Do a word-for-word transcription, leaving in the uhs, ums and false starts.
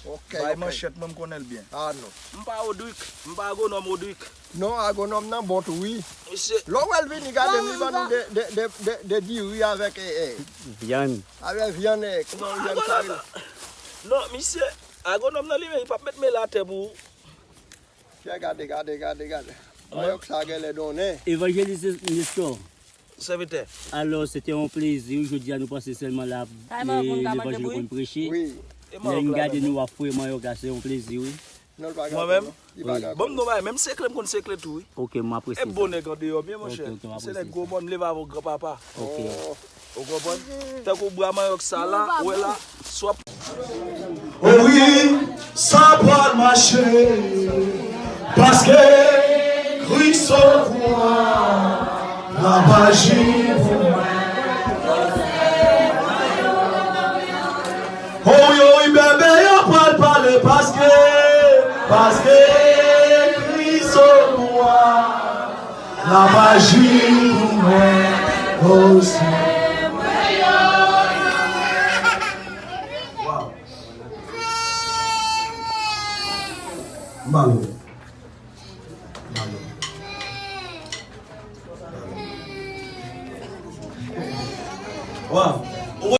Ok, bay manchèt mwen, m konnen l byen. Ah non. M pa Rodrigue, m pa agwonòm Rodrigue. Non, agwonòm nan bon tou, wi. Misye. Lè w wè l vini gade m, li ban nou de, de, de, de, de diri avèk, eh, eh. Vyann. Avèk vyann, eh, kòman vyann sa rele? Non, misye, agwonòm nan li menm, li p ap met men l atè pou ou. Fè gade, gade, gade, gade. Manyòk sa genlè donnen. Evanjelis Nestor. Sèvitè. Alò, se te yon plezi. Jodi a, nou pase sèlman la, levanjil konn preche. Wi. Lè n gade nou ap fouye manyòk la, se yon plezi, wi. Non, l pa gate, non. Li pa gate. Ban m non bagay, menm sekle m konn sekle tou, wi. Ok, m apresye sa. E bon nèg andeyò, byen, monchè. Se nèg gwo mòn, m leve avè w, granpapa. Ok. Ou konprann? Tankou bra manyòk sa la, ou wè la, swa. O wi, sa pral mache, paske Kris o pouvwa, l ap aji pou mwen. O wi, o wi, bebe yo pral pale, paske, paske Kris o pouvwa. L ap aji pou mwen osi. Waw. M ba nou. M ba nou. Waw.